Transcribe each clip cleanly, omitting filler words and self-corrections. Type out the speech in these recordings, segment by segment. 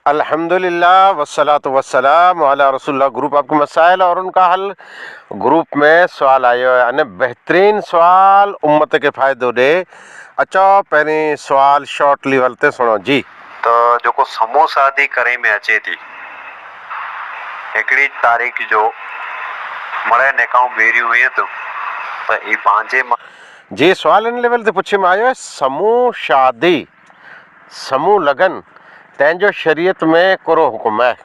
الحمدلله والصلوة والسلام علي رسول الله گروپ آپ ڪي مسائل اور ان کا حل گروپ ۾ سوال آيو آهي اني بهترين سوال امت کي فائدو ڏي اچو پهرين سوال شارٽ ليول تي سڻو جي. ته جيڪو سمو شادي ڪري ۾ اچي ٿي هڪڙي تاريخ جو مڙئي نڪاحون ڀيريون هئين ته هي پنهنجي. جي سوال ان ليول تي پڇي ۾ آيو آهي سمو شادي سمون لڳن، تنهن جو شريعت ۾ ڪرو حڪم آهي.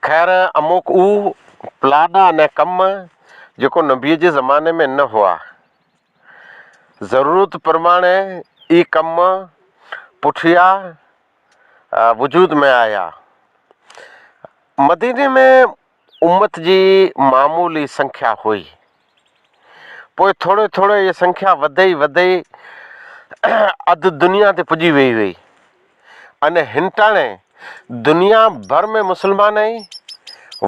خير اموڪ اهو پلانا ۽ ڪم جيڪو نبيء جي زماني ۾ نه هئا. ضرورت پرماڻي اهي ڪم پٺيان وجود ۾ آيا. مديني ۾ امت جي معمولي سنکيا هئي. پوء ٿوري ٿوري اها سنکيا وڌئي وڌئي اڌ دنيا تي پڄي ويئي هئي. اني هنٽاڻي دنيا ڀر ۾ مسلمان آهن،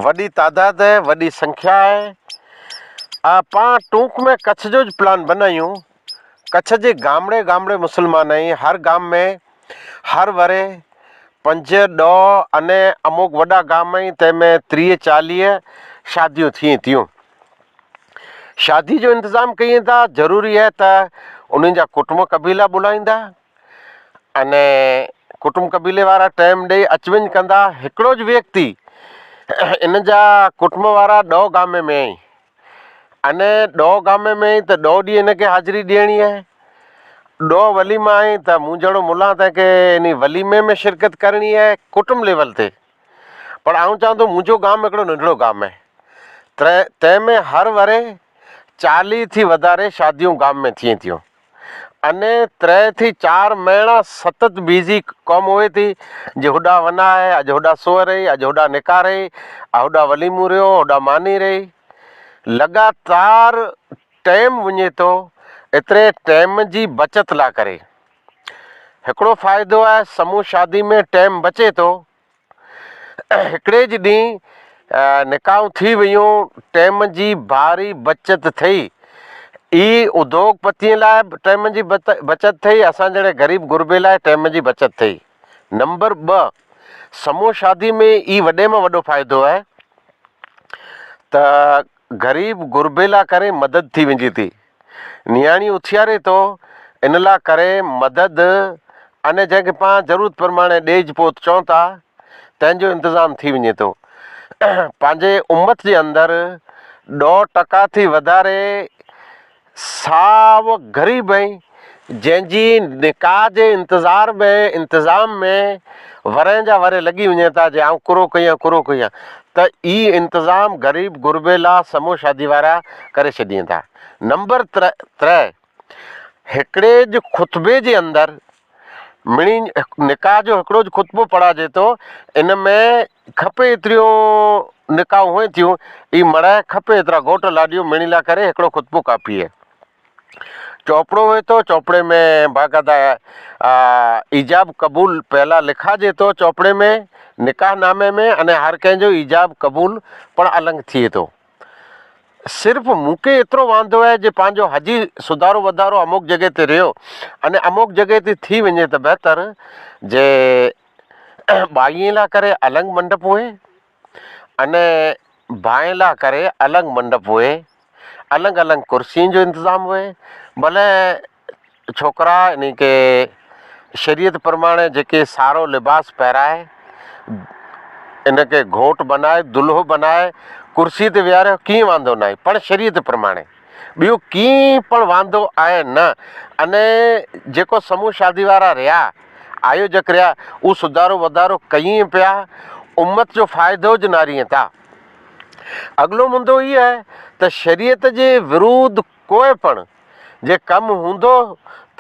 وڏي تعداد آهي، وڏي سنکيا آهي. پاڻ ٽونڪ ۾ ڪڇ جو پلان بنايون. ڪڇ جي گامڙي گامڙي مسلمان آهن، هر گام ۾ هر ورهيه پنج، ڏهه اني اموڪ وڏا گام آهن تنهن ۾ 30 40 شاديون ٿين ٿيون. شادي جو انتظام ڪيئن ٿا ضروري آهي ته انهن جا ڪٽنب قبيلا ٻولائيندا اني ڪٽنب قبيلي وارا ٽيم ڏئي اچ وڃ ڪندا. هڪڙو ج ويڪتي ان جا ڪٽنب وارا ڏهه گامي ۾ آهن اني ڏهه گامي ۾ آهن ته ڏهه ڏينهن هن کي حاضري ڏيڻي آهي. ڏهه وليما آهن ته مون جهڙو ملان تنهن کي انهي وليمي ۾ شرڪت ڪرڻي آهي ڪٽنب ليول تي. پر آئون چوان ٿو منهنجو گام هڪڙو ننڍڙو گام آهي تنهن ۾ هر ورهيه 40 ٿي وڌاري شاديون گام ۾ ٿين ٿيون. اني تري ٿي چار مهينا ستت بيزي قوم هئي ٿي جي هوڏا ونا آهي اڄ هوڏا سوء رهي اڄ هوڏا نڪاح رهي هوڏا وليمون رهيو هوڏا ماني رهي لڳاتار ٽيم وڃي ٿو ايتري ٽيم جي بچت لا ڪري هڪڙو فائدو آهي سمون شادي ۾ ٽيم بچي ٿو. هڪڙي جي ڏينهن نڪاحون ٿي ويون، ٽيم جي ڀاري بچت ٿئي. اي ادوگ پتين لاء به ٽيم جي بچت ٿئي، اسان جهڙي غريب غربي لاء ٽيم جي بچت ٿئي. نمبر 2، سمو شادي ۾ اي وڏي مان وڏو فائدو آهي ته غريب غربي لاء ڪري مدد ٿي وڃي ٿي. نياڻي اٿياري ٿو ان لاء ڪري مدد اني جنهن کي پاڻ ضرورت پرماڻي ڏيج پوت چون ٿا تنهن جو انتظام ٿي وڃي ٿو. پنهنجي امت جي اندر ڏهه ٽڪا ٿي وڌاري ساو غريب ۽ جنهن جي نڪاح جي انتظار ۾ انتظام ۾ ورهين جا ورهيه لڳي وڃن ٿا جي آئون ڪرو ڪيان ڪرو ڪيان ته اي انتظام غريب غربي لا سمو شادي وارا ڪري ڇڏين ٿا. نمبر 3 هڪڙي ج خطبي جي اندر مڙئي نڪاح جو هڪڙو ج خطبو پڙهاجي ٿو ان ۾ کپي ايتريون نڪاحون هئين ٿيون اي مڙئي کپي ايترا گهوٽ لاڏيون مڙئي لا ڪري هڪڙو خطبو ڪافي آهي. چوپڙو هئي ٿو چوپڙي ۾ باقاعده ايجاب قبول پهلا لکاجي ٿو چوپڙي ۾ نڪاح نامي ۾ اني هر ڪنهن جو ايجاب قبول پڻ النگ ٿئي ٿو. صرف مون کي ايترو واندو آهي جي پنهنجو حجي سڌارو وڌارو اموڪ جڳهه تي رهيو اني اموڪ جڳهه تي ٿي وڃي ته بهتر جي ٻائين لا ڪري النگ منڊپ هئي اني ڀائين لا ڪري النگ منڊپ هئي النگ النگ ڪرسين جو انتظام هئي ڀلي ڇوڪرا انهي کي شريعت پرماڻي جيڪي سارو لباس پهرائي ان کي گهوٽ بنائي دلهو بنائي ڪرسي تي ويهاريو ڪيئن واندو ناهي پڻ شريعت پرماڻي ٻيو ڪيئن پڻ واندو آهي نه اني جيڪو سمون شادي وارا رهيا آيوجڪ رهيا اهو سڌارو وڌارو ڪيئن پيا امت جو فائدو ج نارين ٿا اڳلو مدو هي آهي ته شريعت جي ورود ڪوئي پڻ جي ڪم هوندو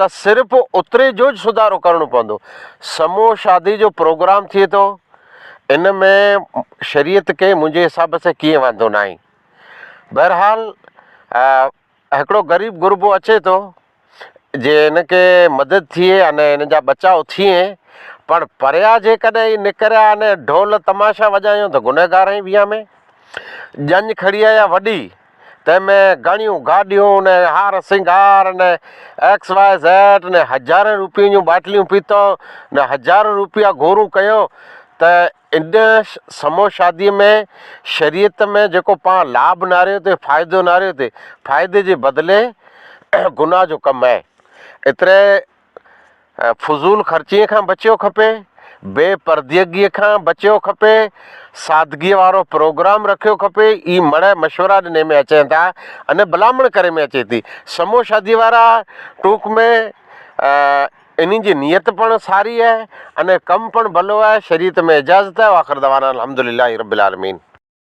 ته صرف اوتري جو ئي سڌارو ڪرڻو پوندو. سمو شادي جو پروگرام ٿئي ٿو ان ۾ شريعت کي منهنجي حساب سان ڪيئن واندو ناهي. بهرحال هڪڙو غريب غربو اچي ٿو جي هن کي مدد ٿئي ۽ هن جا ٻچا اٿين پر پريا جيڪڏهن هي نڪريا ۽ ڍول تماشا وڄايون ته گنهگار آهين ويهان ۾. ڄڃ کڙي آيا وڏي. تنهن ۾ گهڻيون گاڏيون ني هار سينگار ني ايڪس واء زيڊ ني هزارين روپين جون باٽليون پيتو ني هزارين روپيا گهورون ڪيو ته ان سمو شادي ۾ شريعت ۾ جيڪو پاڻ لاڀ ناريو ٿي فائدو ناريو ٿي فائدي جي بدلي گناهه جو ڪم آهي ايتري فضول خرچيء کان بچيو کپي، بي پردگيء کان بچيو کپي، سادگيء وارو پروگرام رکيو کپي، اي مڙئي مشورا ڏني ۾ اچين ٿا ان بلامڻ ڪري ۾ اچي ٿي. سمو شاديء وارا ٽونڪ ۾ انهي جي نيت پڻ ساري آهي ان ڪم پڻ ڀلو آهي، شريعت ۾ اجازت آهي واخر دعوانا الحمدلله رب العالمين.